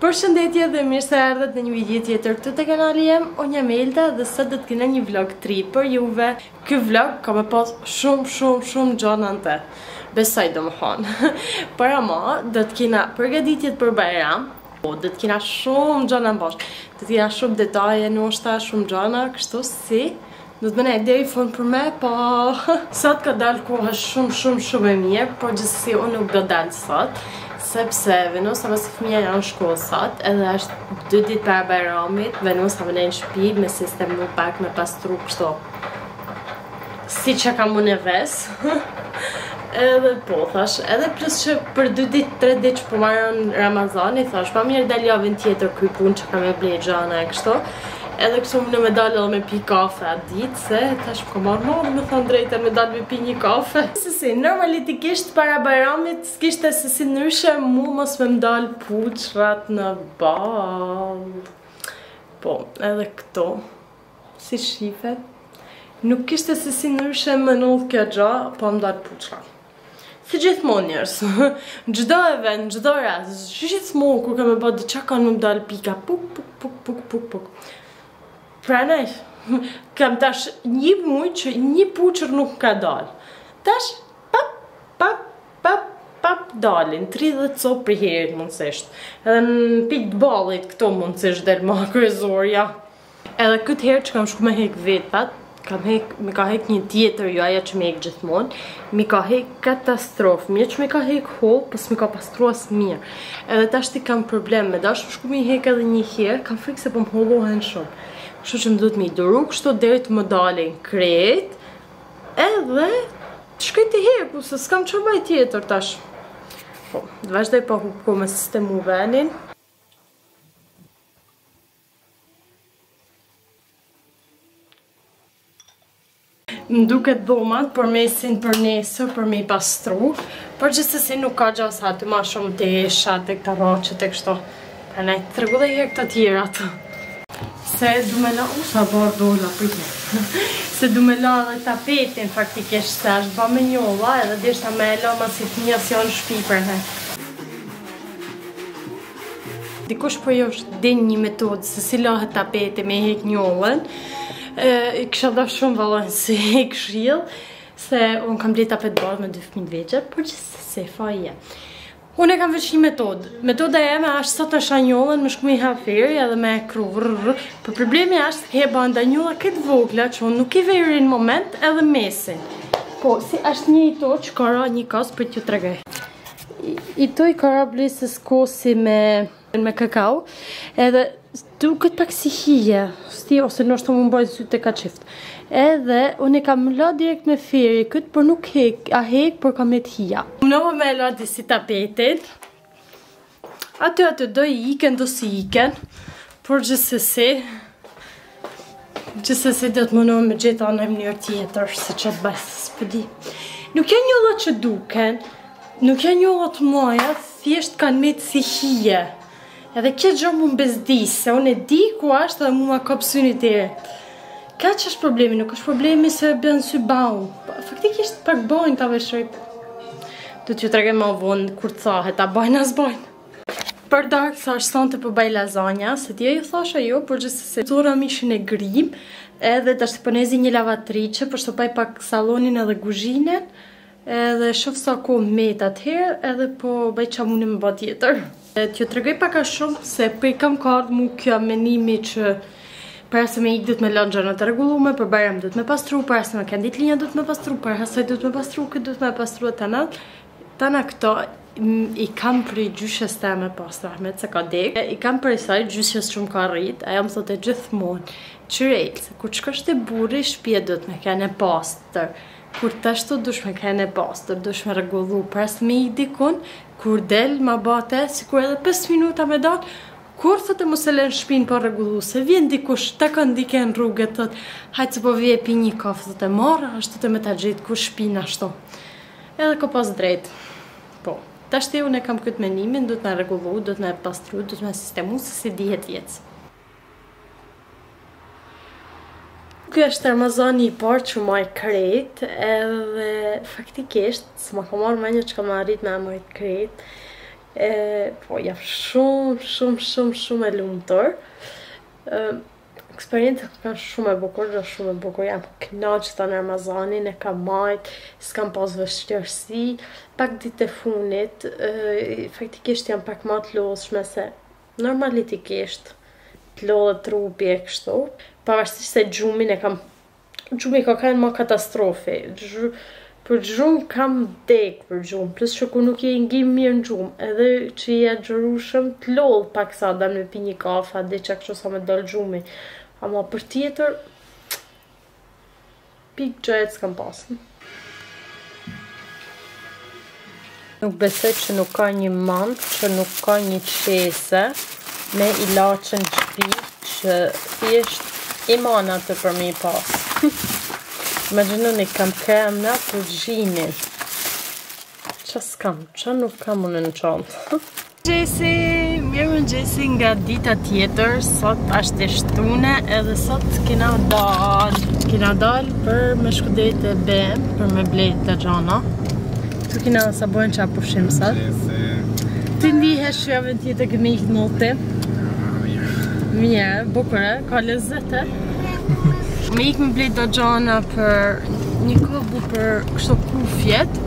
Përshëndetje dhe mirë se erdhët në një video tjetër këtu te kanali jem, unë jam Elda dhe sot do të kena një vlog të ri për juve. Ky vlog ka me pas shumë shumë shumë gjana në te. Besoj domethonë. Por ama do të kena përgatitjet për Bajram, po do të kena shumë gjana në bashkë. Do të kena shumë detaje, ndoshta shumë gjana, kështu si Do të më deri fund për me, po sot ka dalë koha shumë shumë shumë e mirë, por gjithsesi unë nuk do dalë sot, sepse vendosa masi fëmija janë në shkollë sot, edhe është dy ditë para Bajramit, vendosa me nejt në shtëpi me sistemu pak me pastru kështu. Si që kam unë e ves. edhe po, thash, edhe plus që për dy ditë, tre ditë që po maron Ramazani, thash, ma mirë dal javën tjetër ky punë që kam me ble gjana e kështu. Edhe kështu më me dalë edhe me pi kafe atë ditë, se tash më ka marrë marrë me thonë drejtën me dalë me pi një kafe. Se si, normalitikisht para bajramit s'kishte se si ndryshe mu mos me m'dalë puçrat në ballë. Po, edhe këto, si shifet, nuk kishte se si ndryshe më ndodhë kjo gja, po më dalë puçra. Si gjithmonë njerëz, çdo event, çdo rast, gjithmonë kur kam me bë diçka kanë më dal pika puk puk puk puk puk puk. Pranaj, kam tash një muj që një puçër nuk ka dal. Tash pap pap pap pap dalin 30 copë për herit mundësisht. Edhe në pikë të ballit këto mundësisht del ma kryesorja. Edhe këtë herë që kam shku me hek vetat, kam hek, me ka hek një tjetër, jo ajo që me hek gjithmonë, mi ka hek katastrofë, mirë që me ka hek holl, po s'mi ka pastru as mirë. Edhe tash ti kam problem, me dash me shku me hek edhe një herë, kam frikë se po më hollohen shumë. Kështu që më duhet me i duru, kështu deri të më dalin krejt, edhe të shkoj të heku, se s'kam që baj tjetër tash. Po, të vazhdoj pa hup kohë me sistemu venin. Më duket dhomat por mesin për nesër për me i pastru Por gjithsesi nuk ka gjasa aty ma shumë tesha te këta rraqet e kështu Prandaj të tregoj dhe herë këto tjerat Se du me la, u sa bardhë dola, pritme Se du me la edhe tapetin faktikisht se është ba me njolla edhe deshta me e la masi fëmija s'janë në shpi për he Dikush po jush din një metodë se si lahet tapeti me hek njollën. E, kisha da shumë vallon si e këshill, se unë kam ble tapet bardhë me dy fëmijë të vegjël, por gjithsesi faje. Unë e kam veç një metodë. Metoda jeme është sot është njollën me shku me i hedh feri edhe me kru rrr. Por problemi është se ban do njolla këtë vogla që unë nuk i vërej në moment edhe mesin. Po, si është një i to që ka ra një kos për t'ju tregoj. I to i ka ra blisës kosi me, me kakao, edhe duket pak si hije, sti ose ndoshta më mbajnë sytë e ka qift. Edhe unë e kam la direkt me feri këtë, por nuk hek, a hek, por kam met hija. Munova me e la disi tapetin. Aty aty do i iken, do si iken, por gjithsesi, gjithsesi do të mundohem me gjetë anë në mënyrë tjetër, se që të bëjë, s'po di. Nuk janë njolla që duken, nuk janë njolla të mdhaja, thjesht kanë met si hije. Edhe kjo gjë mu m'bezdis, se unë e di ku është dhe mu ma kap syni direkt. Kaq është problemi, nuk është problemi se bën sy bau. Faktikisht pak bojnë ta veshoj. Do t'ju tregoj më vonë kur të thahet, a bajnë a s'bajnë. Për darkë thash sonte po baj lazanja, se dje ju thasha jo, por gjithsesi nxora mishin e grim, edhe tash po nezi një lavatriçe, po shtopaj pak sallonin edhe kuzhinën, edhe shof sa kohë met atëherë, edhe po bëj ça munem me ba tjetër. T'ju tregoj pak a shumë se prej kam ka ardhë mu kjo menimi që para se me ikë duhet me lanë gjërat të rregullume, për Bajram duhet me pastru, para se me kanë ditëlindja duhet me pastru, para asaj duhet me pastru, këtë duhet me pastru e tana. Tana këto i kam prej gjyshes teme pas rahmet se ka dek. I kam prej saj gjyshes që më ka rrit, ajo më thotë gjithmonë, Qyrel, se kur të shkosh te burri, shtëpia duhet me qenë e pastër. Kur tashtu dush me qenë e pastër, dush me rregullu, para se me ik dikun, kur del ma bate, sikur edhe 5 minuta me dal, kur thotë mos e lën shtëpinë pa rregullu, se vjen dikush takon dikë në rrugë thot, hajt se po vje pi një kafe, thotë e marrë, ashtu të me ta gjetë ku shtëpinë ashtu. Edhe ka pas drejt. Po, tashti unë e kam këtë menimin, duhet me rregullu, duhet me pastru, duhet me sistemu, se si dihet jetë. Ky është Ramazani i parë që maj krejt, edhe faktikisht, s'ma ka marrë menja që kam arrit me e majt krejt. E, po, jam shumë, shumë, shumë, shumë e lumtur. Eksperienca ka qenë shumë e bukur, dhe shumë e bukur, jam knaqë tanë Ramazanin, e kam majt, s'kam pas vështirësi, pak ditë e funit, faktikisht jam pak ma të lodhshme se normalitikisht të lodhet trupi e kështu, pavarësisht se gjumin e kam Gjumi ka qenë ma katastrofi. Për gjumë kam dek për gjumë, plus që kur nuk je i ngim mirë në gjumë, edhe që je agjërushëm, të lodh pak sa dan me pi një kafe, a diçka kështu sa me dal gjumi. Ama për tjetër, pikë gjëjet s'kam pasë. Nuk besoj që nuk ka një mamë që nuk ka një qese me ilaçe në shtëpi që thjesht i man atë për me i pas. Imagjinoni kam kremna për gjinin. Qa s'kam, qa nuk kam unë në çantë. Mëngjesi, mirëmëngjesi nga dita tjetër, sot është e shtune edhe sot kena dal, kena dal për me shku deri te BM, për me blejt do gjana. Tu kena sa bojnë qa pushim sot. Ti ndihesh që javën tjetër kemi ikë noti. Mirë, bukur e, ka lezet e. Me ikë me blejt do gjana për një kabull për kështu kufjet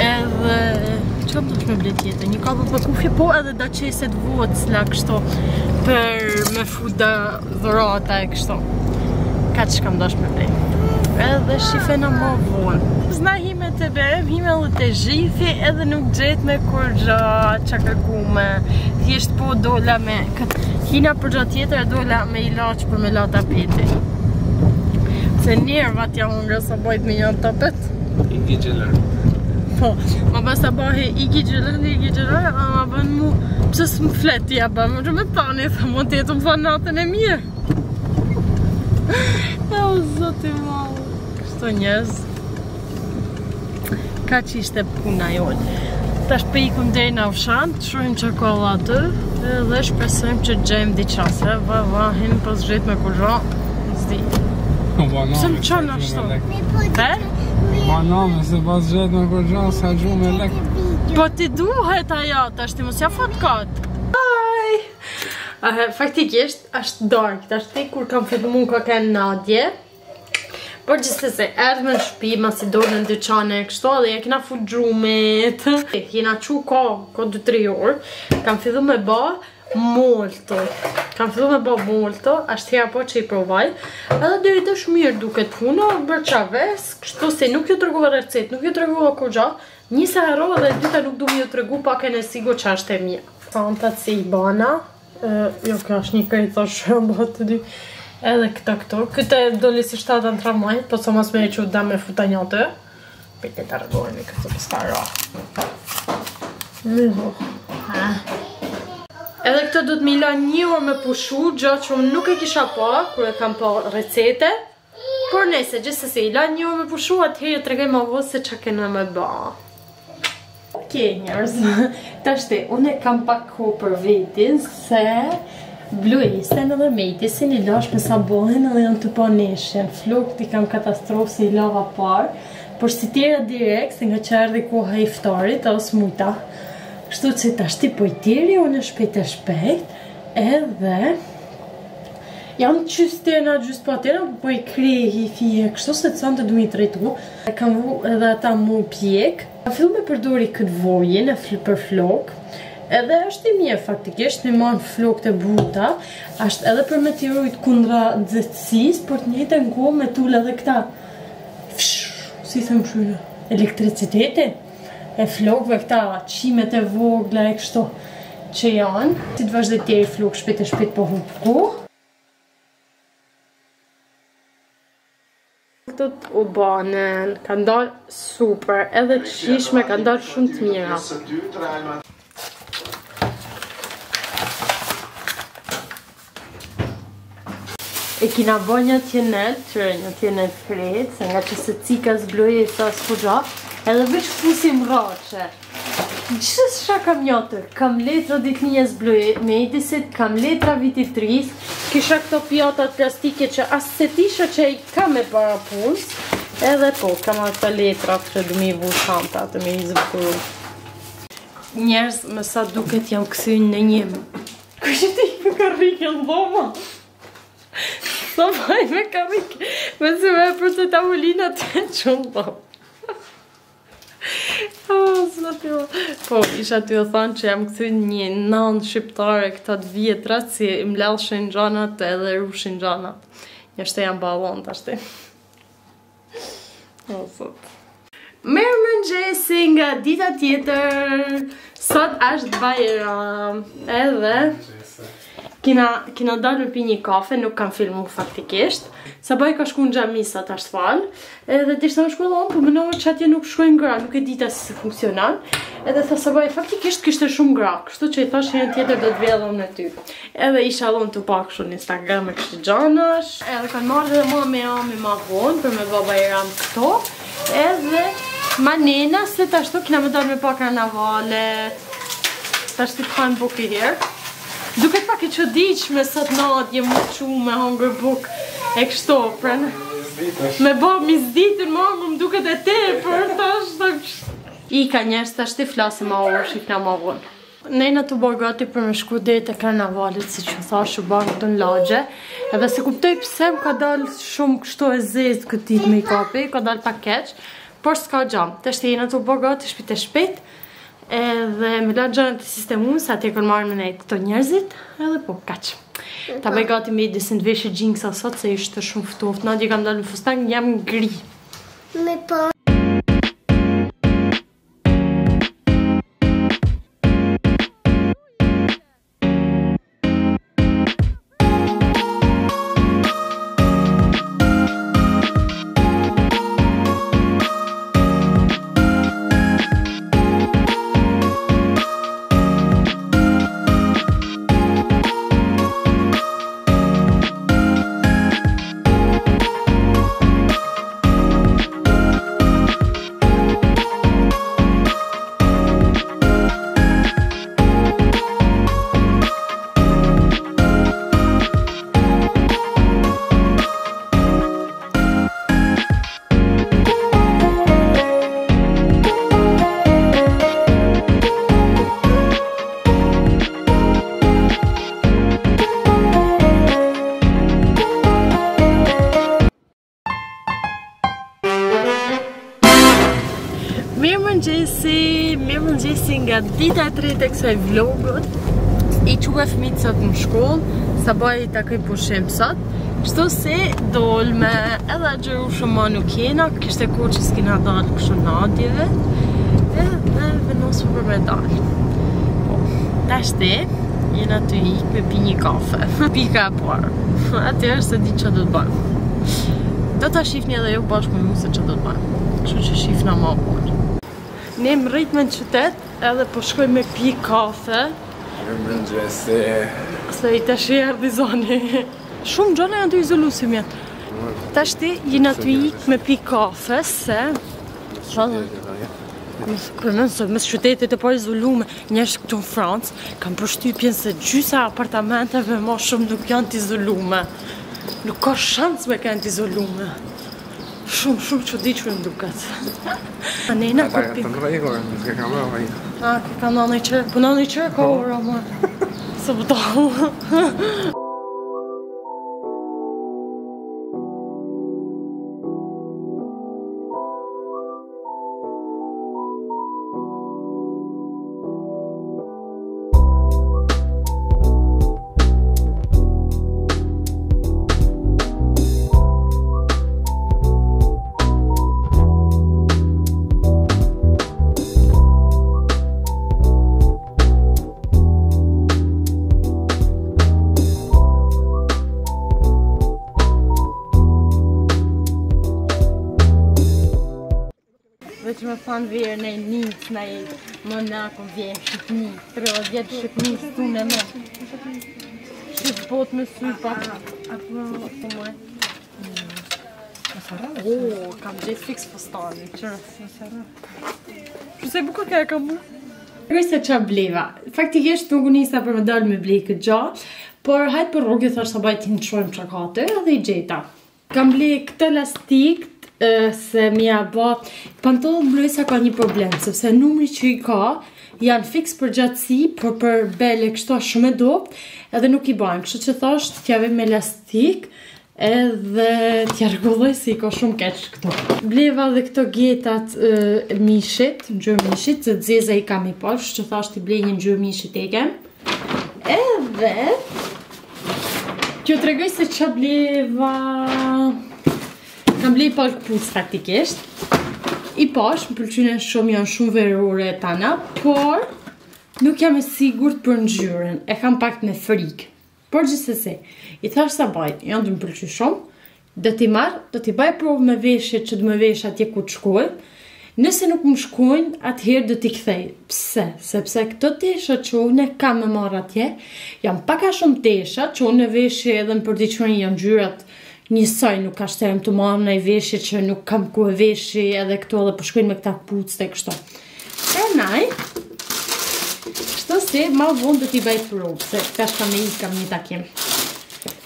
edhe që më të me ble tjetër një kabull për kufje po edhe do qese t'vocla kështu për me fut do dhurata e kështu kaq kam dash me ble edhe shifena më vonë S'na hime te BM, hime edhe te Zhifi edhe nuk gjetme kurgja që kërkume thjesht po dola me këtë hina për gja tjetër e dola me ilaç për me la tapetin Se nervat ja hongre sa bajt me një tapet. I gjeler. Po, ma bë sa bahe i gjeler, i gjeler, a ma bën mu, pse s'më flet ja bë, më me tani, tha mund të jetë më thonë natën e mirë. E o zoti madh. Kështu njerëz. Kaq ishte puna jonë. Tash po ikum deri në Aushan, të shohim që ka dhe aty, dhe shpresojmë që gjejmë diçka, se vallahin po s'gjetme kurgjo, s'di. Po, po, Pse më qonë ashtu? E? Po, no, se pas gjetme kurgjo, sa gju me lek. Po ti duhet ajo, tash ti mos ja fut kot. Aj! Faktikisht, është darkë, tash ti kur kam filmu ka kenë nadje, Por gjithsesi, erdhëm në shtëpi, masi dolëm në dyqane e kështu, edhe ja kena fut gjumit. Jena çu ka, ka 2-3 orë. Kam fillu me ba molto. Kam fillu me ba molto, është hera po që i provaj. Edhe deri tash mirë duket puna, bërë qaves, kështu se nuk ju tregova recetë, nuk ju tregova kurgja. Një se harrova dhe e dyta nuk du me ju tregu pa qenë e sigurt që është e mirë. Santat si i bana, Jo, kjo është një krejt, thosh, shumë bë të dy. Edhe këto këto. Këtë doli si 7 në tramvaj, po sa mos me e që da me futa një të. Për të rregojmë këtë të stara. Më Ha. Edhe këto do të mi la një orë me pushu, gjë që unë nuk e kisha pa, kur e kam pa recete. Por nëse, gjithsesi, i la një orë me pushu, atëherë ju tregoj më vonë se çka kena me ba. Okej, njerëz, tashti, unë e kam pak kohë për vetin, se Bluesen edhe Mejtisin i lash me Sabohin edhe janë tu pa ndeshjen. Flokët i kam katastrofë se i lava parë, por s'i tera direkt, se nga që erdhi koha e iftarit, edhe s'mujta. Kështu që tashti po i teri unë shpejt e shpejt, edhe Jam qysë tena, gjysë pa tena, po i krehi fije kështu se të sonte du mi trajtu. E kam vu edhe ata mu pjek. Kam fillu me përdori këtë vojin e për flok. Edhe është i mirë faktikisht, mi man flokët e buta. Është edhe për me t'i rujt kundra nxehtësisë, por të njëjtën kohë me tul edhe këta fsh, si them kështu, elektriciteti e flokëve këta qimet e vogla e kështu që janë. Si të vazhdoj teri flokë shpejt e shpejt po hup kohë. Këto u banën, kanë dalë super, edhe të shijshme kanë dalë shumë të mira. E kina bo një tjenet, qyre një tjenet krejt, se nga që se cika s'bloj e sa s'po edhe veç fusim rraçe. Gjithçka kam njëtër, kam letra ditëlindjes Mejdisit, kam letra vitit t'ri, kisha këto pjatat plastike që as se tisha që i kam e para punës, edhe po, kam ato letrat që du mi vu shanta, të mi zbukuru. Njerëz me sa duket jam kthy në një... Kush e ti me karrike në dhoma? Sa baj me karrike? Me si me për të tavolina të që në dhomë. Oh, zoti o. Po, isha tu thonë që jam kthy në një nanë shqiptare këta të vjetrat si i mledhshin gjanat edhe rushin gjanat. Njështë jam ballon tashti. O, zot. Mirëmëngjesi nga dita tjetër. Sot është Bajram. Edhe kina, kina dalë me pi një kafe, nuk kam filmu faktikisht. Sabahi ka shku në xhami sot është falë. Edhe deshta me shku edhe unë, po menova që atje nuk shkojnë gra, nuk e dita se si funksionon. Edhe tha Sabahi, faktikisht kishte shumë gra, kështu që i thash herën tjetër do të vij edhe unë me ty. Edhe isha edhe unë tu pa kështu në Instagram e kështu gjanash. Edhe kanë marrë dhe mami e ami ma vonë për me ba bajram këto. Edhe manena se tashtu kina me dalë me pa karnavalet. Tashti të hajmë bukë i herë. Duket pak e çuditshme sot natje mu çu me hongër bukë e kështu, pra me bo misditën më hongër më duket e tepër, tash, tash. Ika njerëz tashti flasim ma vonë, shifna ma vonë. Ne jena tu bo gati për me shku deri te karnavalet, siç ju thashë, u banë këtu në lagje. Edhe s'e kuptoj pse më ka dalë shumë kështu e zezë këtë ditë make-upi, ka dalë pak keq, por s'ka gja. Tashti jena tu bo gati shpejt e shpejt, edhe me lanë gjanat e sistemume, se atje kanë marrë me nejtë këto njerëzit, edhe po, kaq. Ta bëj gati me i të veshë xhinsa sot, se ishte shumë ftohtë. Nadje kam dalë në fustan, jam gri. Me po. Mirëmëngjesi, mirëmëngjesi nga dita e tretë e kësaj vlogut. I çuve fëmijët sot në shkollë, Sabahi i takoi pushim sot. Kështu si dolme edhe agjërushëm ma nuk jena, kishte kohë që s'kina dalë kështu nadjeve, edhe vendosëm për me dalë. Po, tashti, jena tu ik me pi një kafe. Pika e parë. Atëherë s'e di që do të bëjmë. Do ta shifni edhe ju bashkë me mu se që do të bëjmë. Kështu që shifna ma vonë. Ne mrritëm në qytet edhe po shkojmë me pi kafe. Mirëmëngjesi. Se i tash i erdhi zoni. Shumë gjona janë të izolu si mjetë. Tashti jena tu ik me pi kafe se... Përmend se mes qytetit e pa izolume, njerëz këtu në Francë, kam përshtypjen se gjysa e apartamenteve ma shumë nuk janë të izolume. Nuk ka shans me kanë të izolume. Shumë, shumë çuditshme më duket. A ne na Ata kanë të rregull, nuk e kam rënë. A, ke ka në qërë, po në qërë ka po. ora, më. Së budallë. Veç me thanë verë në njëtë, në më në kom vjenë Shqipni, 30 vjetë Shqipni, s'tu në me. Shqip bot me sy pak. Apo, po më. O, kam gjetë fiks fustanin, qërë. Përse e bukur ka e kam mu? Kërë se ça bleva. Faktikisht nuk u nisa për me dalë me ble këtë gja, por hajt për rrugë thash Sabahit të shohim çka ka aty edhe i gjeta. Kam ble këtë lastik se mi ja ba pantollët blej sa ka një problem, sepse numri që i ka Janë fiks për gjatësi, por për bel e kështu shumë e dobt, edhe nuk i bajnë. Kështu që thash t'ja vë me elastik, edhe t'ja rregulloj se i ka shumë keq këto. Bleva dhe këto getat e mishit, ngjyrë mishit, se t'zeza i kam i po, kështu që thash t'i blej një ngjyrë mishit e kem. Edhe T'ju tregoj se ça bleva Kam ble palë këpucë faktikisht I pash, më pëlqynë shumë, janë shumë verore tana Por, nuk jam e sigurt për ngjyrën E kam pak me frikë Por gjithsesi, i thash Sabajt, janë tu më pëlqy shumë Do t'i marr, do t'i baj provë me veshje që do me vesh atje ku të shkoj. Nëse nuk më shkojnë, atëherë do t'i kthej. Pse? Sepse këto tesha që unë kam me marr atje, janë pak a shumë tesha që unë veshi edhe në përditshmëri janë ngjyrat njësoj, nuk ka shterem të marr naj veshje që nuk kam ku e veshi edhe këto edhe po shkojnë me këta këpucë e kështu. Prandaj, kështu si ma vonë do t'i bëj provë, se tash kam me ikë, kam një takim.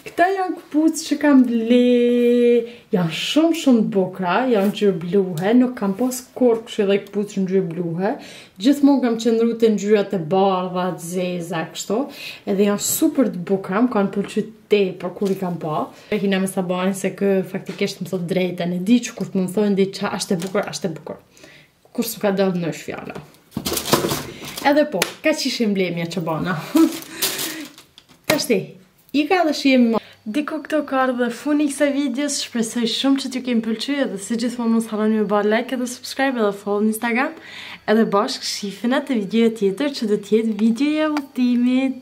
Këta janë këpucë që kam ble, janë shumë shumë të bukura, janë ngjyrë bluhe, nuk kam pas kurrë kështu edhe këpucë ngjyrë bluhe. Gjithmonë kam qëndru te ngjyrat e bardha, të zeza, kështu, edhe janë super të bukura, më kanë pëlqy tepër kur i kam pa. E hina me Sabajn se kë faktikisht më thot drejtën, e di që kur të më thonë diçka është e bukur, është e bukur. Kur s'u ka dalë në fjala. Edhe po, kaq ishin blerjet që bana. Tashti, ika dhe shihemi më. Diku këtu ka ardhë dhe funi i kësaj videos, shpresoj shumë që t'ju ketë pëlqy edhe si gjithmonë mos harroni me ba like edhe subscribe edhe follow në Instagram edhe bashkë shifena te videoja tjetër që do t'jetë videoja e udhëtimit.